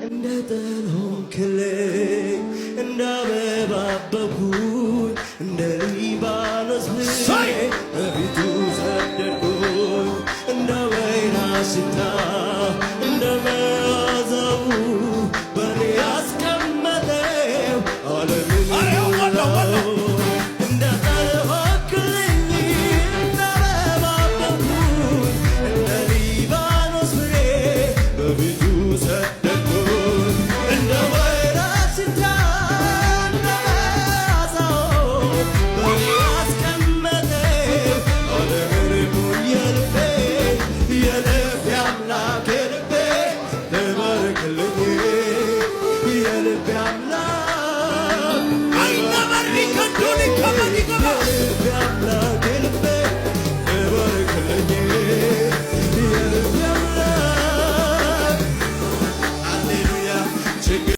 እንደ ጥል ሆንክልኝ፣ እንደ አበባ አበብኩኝ፣ እንደ ሊባኖስ ፍሬ በፊቱ ሰደድኩኝ፣ እንደ ወይን ሽታ፣ እንደ መዓዛው በእኔ ያስቀመጠው ዓለምን ሞላው። እንደ ጠል ሆንክልኝ፣ እንደ አበባ አበብኩኝ፣ እንደ ሊባኖስ ፍሬ በፊቱ ሰደድኩኝ፣ እንደ ወይራ ሽታ፣ እንደ መዓዛው በእኔ ያስቀመጠው ዓለምን ሙሉ። የልቤ፣ የልቤ አምላክ፣ የልቤ ተባረክልኝ፣ የልቤ አምላክ። የልቤ አምላክ፣ የልቤ ተባረክልኝ፣ የልቤ አምላክ። ሃሌሉያ። ችግር